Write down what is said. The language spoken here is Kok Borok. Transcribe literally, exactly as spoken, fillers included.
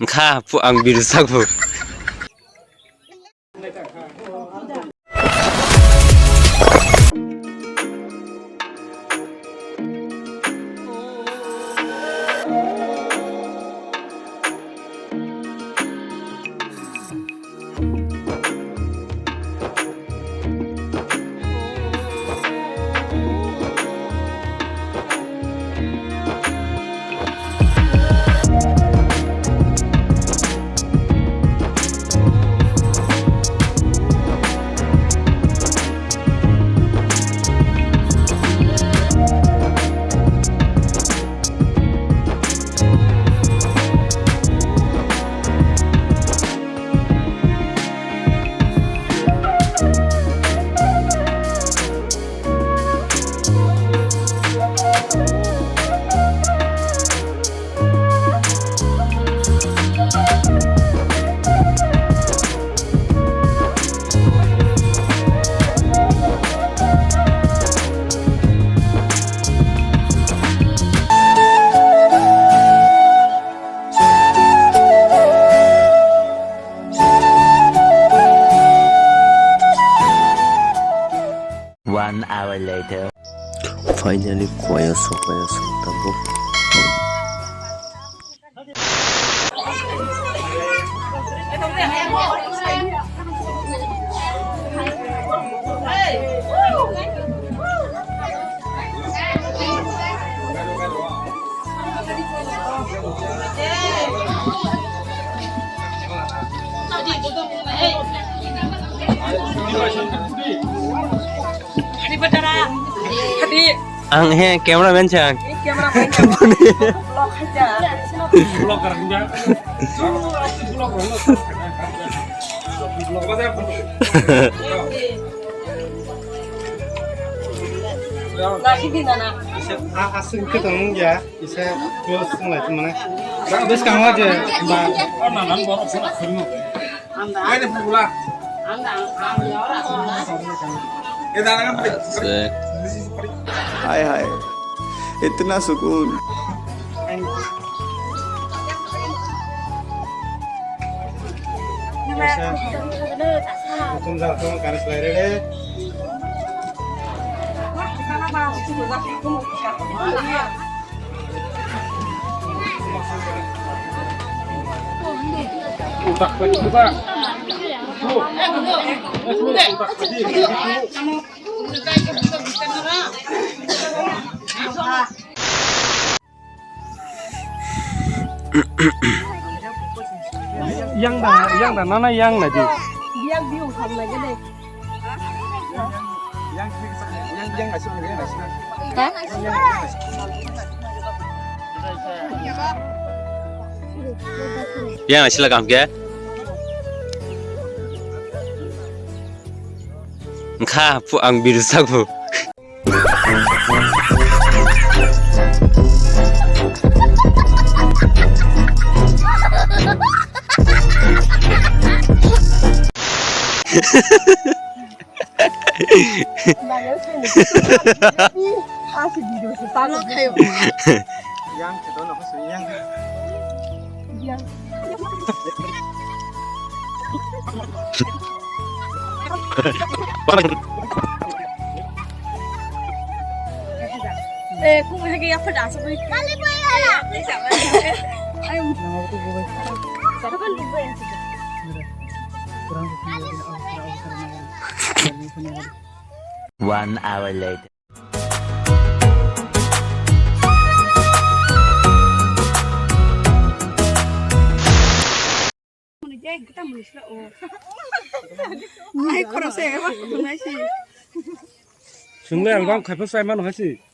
Wngkha, pu-, ang biri sak bo. One hour later. Finally, koya so, koya so, tabuk. Ang he cameraman chang. Aswk khe tong ya, kisa close wng lai mane. Bwskango je ba. हाय हाय, इतना सुकून। Hukum jatuh garis lai rede. Utak lagi coba. Tuh. Utak lagi. Yang da, yang da, nana yang lagi. Yang biung ham lagi deh. Yang asli lagam ke? Engkha, pu-, ang biru sagu. One hour later. Swngla album khaipa sai mano hai si.